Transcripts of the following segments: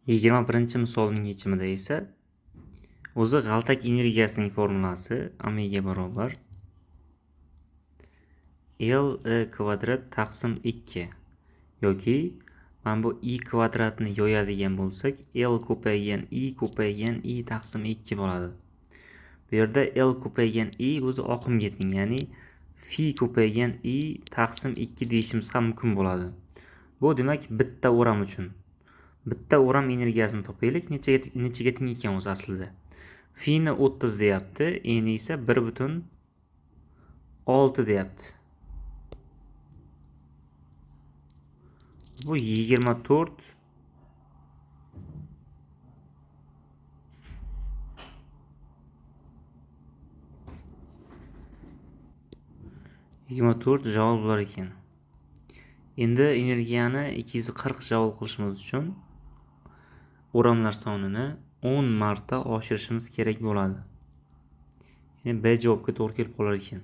21-misolning yechimida esa o'zi g'altak energiyasining formulasi omega barobar L I kvadrat taqsim 2 yoki mana bu i kvadratni yoyadigan bo'lsak L ko'paygan i ko'paygan i taqsim 2 bo'ladi. Bu yerda L ko'paygan i o'zi oqimga teng, ya'ni fi ko'paygan i taqsim 2 deyishimiz ham mumkin bo'ladi. Bu demak bitta o'ram uchun. Bitta o'ram energiyasini topaylik, nechaga teng ekan o'zi aslida. Fi ni 30 deyapti, n esa 1.6 deyapti. Bu 24 joul bo'lar ekan. Endi energiyani 240 joul qilishimiz uchun o'ramlar sonini 10 marta oshirishimiz kerak bo'ladi. Ya'ni B javobga to'g'ri kelib qolar ekan.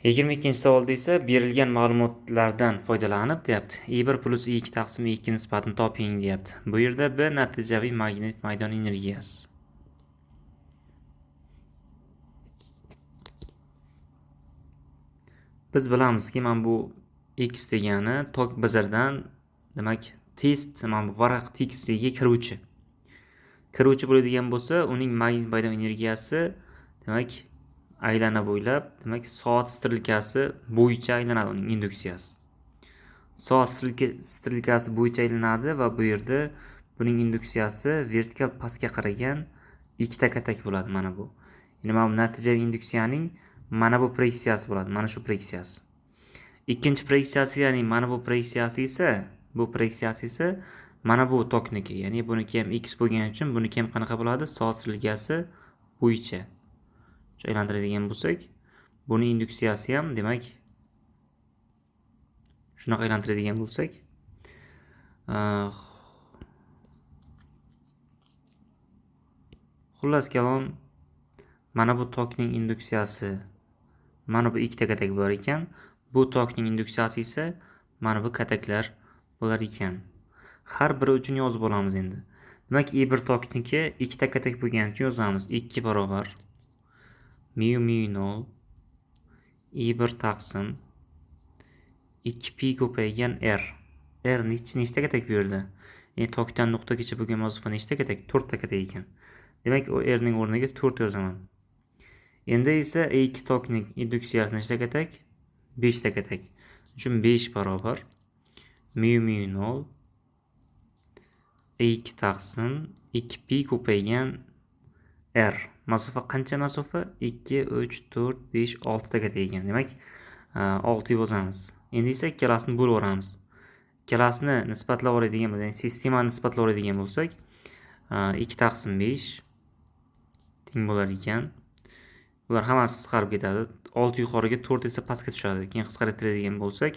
22-savolda esa berilgan ma'lumotlardan foydalanib deyapti. I1 plus I2 taqsim I2 nisbatini toping deyapti. Bu yerda B natijaviy magnit maydon energiyasi. Biz bilamizki, mana bu X degani tok bazardan, demak, test, mana bu varaq tekstligiga kiruvchi. Kiruvchi bo'ladigan bo'lsa, uning magnit maydon energiyasi, demak, aylana bo'ylab, demak, soat strelkasi bo'yicha aylanadi uning induksiyasi. Soat strelkasi bo'yicha aylanadi va bu yerda buning induksiyasi vertikal pastga qaragan ikkita katak bo'ladi mana bu. Endi mana bu natijaviy induksiyaning mana bu proyeksiyasi bo'ladi, mana shu proyeksiyasi. Ikkinchi proyeksiyasi, ya'ni mana bu proyeksiyasi esa, bu proyeksiyasi esa mana bu tokniki, ya'ni buniki ham x bo'lgani uchun buniki ham qanaqa bo'ladi? Soat strelkasi bo'yicha aylantiradigan bo'lsak, buni induksiyasi ham, demak, shunaqa aylantiradigan bo'lsak, xullas kalom, mana bu tokning induksiyasi mana bu ikkita katak bo'lar ekan. Bu tokning induksiyasi esa mana bu kataklar bo'lar ekan. Har biri uchun yozib olamiz endi. Demak, I1 tokniki ikkita katak bo'lgani uchun yozamiz. 2 barobar mu mu nol I1 taqsim 2 pi ko'paygan R. R nechta katak bu yerda? Ya'ni tokdan nuqtagacha bo'lgan masofa nechta katak? 4 ta katak ekan. Demak, u R ning o'rniga 4 yozaman. Endi esa I2 tokning induksiyasi nechta katak? 5 ta katak. Shuning uchun 5 barobar mu mu nol I2 taqsim 2 pi ko'paygan R. Masofa qancha masofa? 2, 3, 4, 5, 6 ta katak ekan. Demak, 6 yozamiz. Endi esa ikkalasini bo'lib yuboramiz. Ikkalasini nisbatlab oladigan bo'lsak, ya'ni sistemani nisbatlab oladigan bo'lsak, 2 taqsim 5 teng bo'lar ekan. Bular hammasi qisqarib ketadi. 6 yuqoriga, 4 esa pastga tushadi. Keyin qisqartiradigan bo'lsak,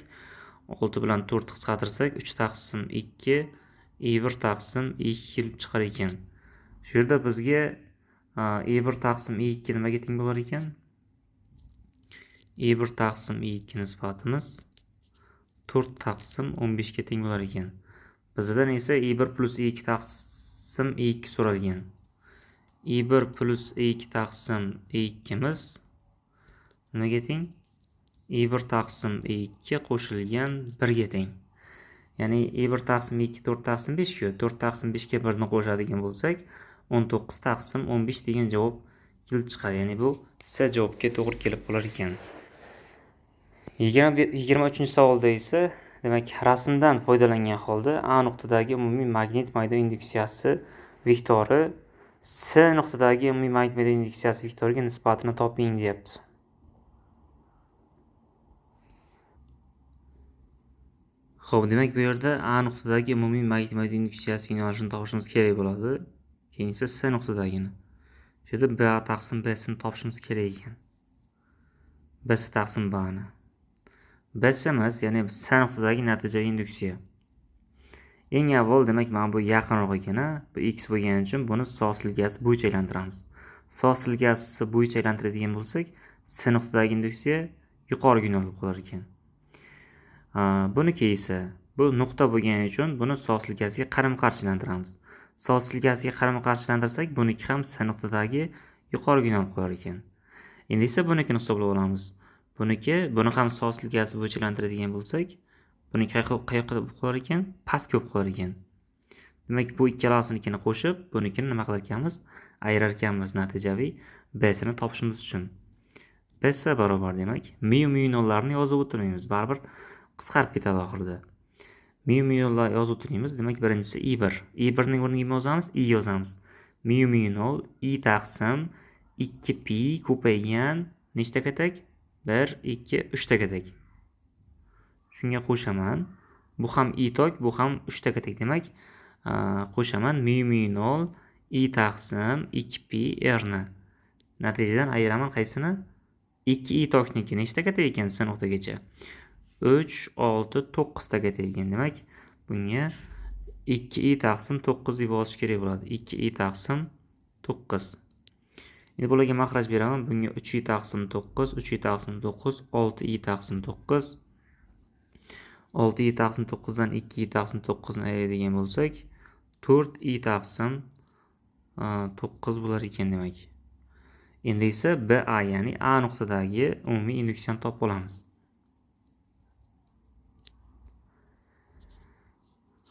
6 bilan 4 qisqartirsak, 3 taqsim 2, I1 taqsim I2 kelib chiqar ekan. Shu yerda bizga I1 taqsim I2 nimaga teng bo'lar ekan? I1 taqsim I2 nisbatimiz 4 taqsim 15 ga teng bo'lar ekan. Bizdan esa I1 plus I2 taqsim I2 so'ralgan. I1 plus I2 taqsim I2miz nimaga teng? I1 taqsim I2 qo'shilgan 1 ga teng. Ya'ni I1 taqsim I2 4 taqsim 5 ku. 4 taqsim 5 ga 1 ni qo'shadigan bo'lsak, 19 taqsim 15 degan javob kelib chiqadi. Ya'ni bu S javobga to'g'ri kelib qolar ekan. 23-savolda esa, demak, rasmdan foydalangan holda A nuqtadagi umumiy magnit maydon induksiyasi vektori S nuqtadagi umumiy magnit maydon induksiyasi vektoriga nisbatini toping deyapti. Xo'p, demak, bu yerda A nuqtadagi umumiy magnit maydon induksiyasi yo'nalishini topishimiz kerak bo'ladi. Keyin esa S nuqtadagini. Shu yerda B taqsim B sini topishimiz kerak ekan. B S taqsim B ni. B S emas, ya'ni S nuqtadagi natijaviy induksiya. Eng avval, demak, mana bu yaqinroq ekan, ha? Bu X bo'lgani uchun buni soat strelkasi bo'yicha aylantiramiz. Soat strelkasi bo'yicha aylantiradigan bo'lsak, S nuqtadagi induksiya yuqoriga yo'nalib qolar ekan. Buniki esa, Bu nuqta bo'lgani uchun buni soat silkasiga qarama-qarshilantiramiz. Soat silkasiga qarama-qarshilantirsak, buniki ham S nuqtadagi yuqoriga yo'nalib qo'yar ekan. Endi esa bunikini hisoblab olamiz. Buniki, buni ham soat silkasi bo'yicha aylantiradigan bo'lsak, buniki qayoqqa bo'lib qolar ekan? Pastga bo'lib qolar ekan. Demak, bu ikkalasinikini qo'shib, bunikini nima qilar ekanmiz? Ayirar ekanmiz natijaviy B-sini topishimiz uchun. BS barobar demak, mu mu nollarni yozib o'tirmaymiz, baribir qisqarib ketadi oxirida. Mu mu nollar yozib o'tirmaymiz. Demak, birinchisi I1. I1 ning o'rniga nima yozamiz? I yozamiz. Mu mu nol I taqsim 2 pi ko'paygan nechta katak? 1 2 3 ta katak. Shunga qo'shaman. Bu ham I tok, bu ham 3 ta katak. Demak, qo'shaman mu mu nol I taqsim 2 pi r ni. Natijadan ayiraman qaysini? 2 I tokniki nechta katak ekan S nuqtagacha? 3 6 9 ta katak ekan. Demak, bunga 2 I taqsim 9 deb yozish kerak bo'ladi. 2 I taqsim 9. Endi bularga maxraj beraman. Bunga 3 I taqsim 9, 3 I taqsim 9, 6 I taqsim 9. 6 I taqsim 9 dan 2 I taqsim 9 ni ayiradigan bo'lsak, 4 I taqsim 9 bo'lar ekan demak. Endi esa BA, ya'ni A nuqtadagi umumiy induksiyani topib olamiz.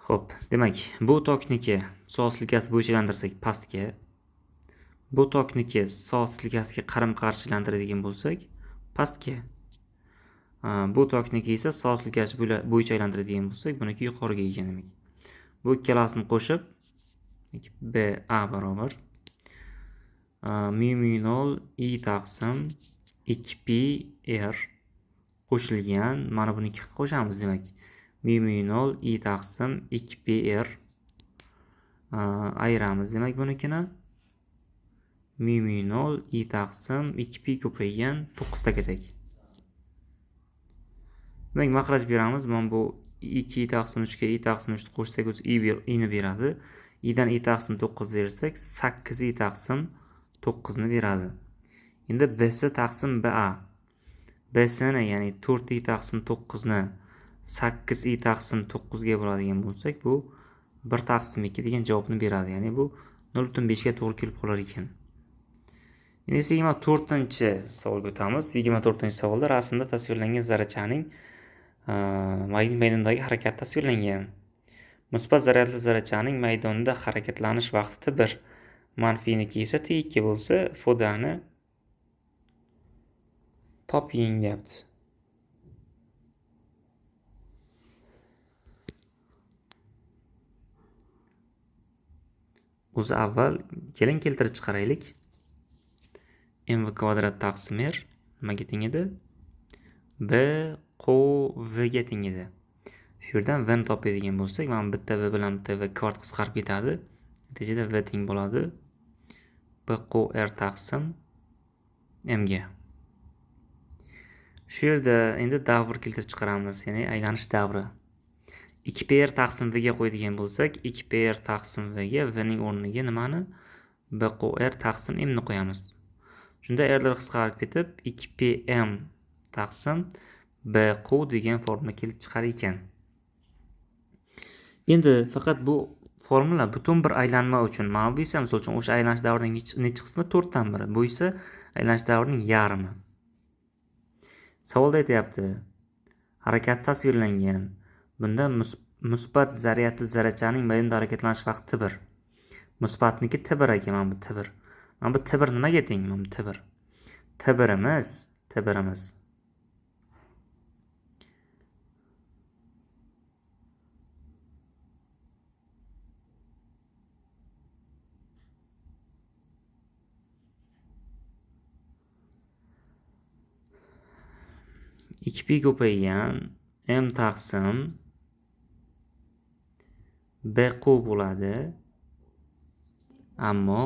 Xo'p, demak, bu tokniki soat silkasi bo'yicha aylantirsak pastga, bu tokniki soat silkasiga qarama-qarshi aylantiradigan bo'lsak pastga, bu tokniki esa soat silkasi bo'yicha aylantiradigan bo'lsak, buniki yuqoriga ekan demak. Bu ikkalasini qo'shib BA barobar mu mu nol I taqsim 2 pi r qo'shilgan, mana buni ikki qo'shamiz demak. Mu mu nol I taqsim 2 pi r ayiramiz demak bunikini. Mu mu nol I taqsim 2 pi ko'paygan 9 ta katak. Demak, maxraj beramiz. Mana bu 2 I taqsim 3 ga I taqsim 3 ni qo'shsak o'zi I ni beradi. I dan I taqsim 9 bersak 8 I taqsim 9 ni beradi. Endi BS taqsim BA. BS ni, ya'ni 4 I taqsim 9 ni 8 I taqsim 9 ga bo'ladigan bo'lsak, bu 1 taqsim 2 degan javobni beradi. Ya'ni bu 0.5 ga to'g'ri kelib qolar ekan. Endi esa 24-savolga o'tamiz. 24-savolda rasmda tasvirlangan zarrachaning magnit maydonidagi harakati tasvirlangan. Musbat zaryadli zarrachaning maydonda harakatlanish vaqti T1, manfiyniki esa T2 bo'lsa, fodani toping deyapti. O'zi avval keling keltirib chiqaraylik. Mv kvadrat taqsim r nimaga teng edi? B Q V ga teng edi. Shu yerdan V ni topadigan bo'lsak, mana bitta V bilan bitta V kvadrat qisqarib ketadi. Natijada V teng bo'ladi B Q R taqsim M ga. Shu yerda endi davr keltirib chiqaramiz, ya'ni aylanish davri. 2 P R taqsim V ga qo'yadigan bo'lsak, 2 P R taqsim V ga V ning o'rniga nimani? B Q R taqsim M ni qo'yamiz. Shunda Rlar qisqarib ketib 2 P M taqsim B Q degan formula kelib chiqar ekan. Endi faqat bu formula butun bir aylanma uchun. Mana bu esa misol uchun o'sha aylanish davrining necha qismi? 4dan biri. Bu esa aylanish davrining yarmi. Savolda aytayapti, harakat tasvirlangan. Bunda musbat zaryadli zarrachaning maydonda harakatlanish vaqti T1. Musbatniki T1 ekan, mana bu T1. Mana bu T1 nimaga teng? Mana bu T1. T1'imiz 2 pi ko'paygan m taqsim b q bo'ladi. Ammo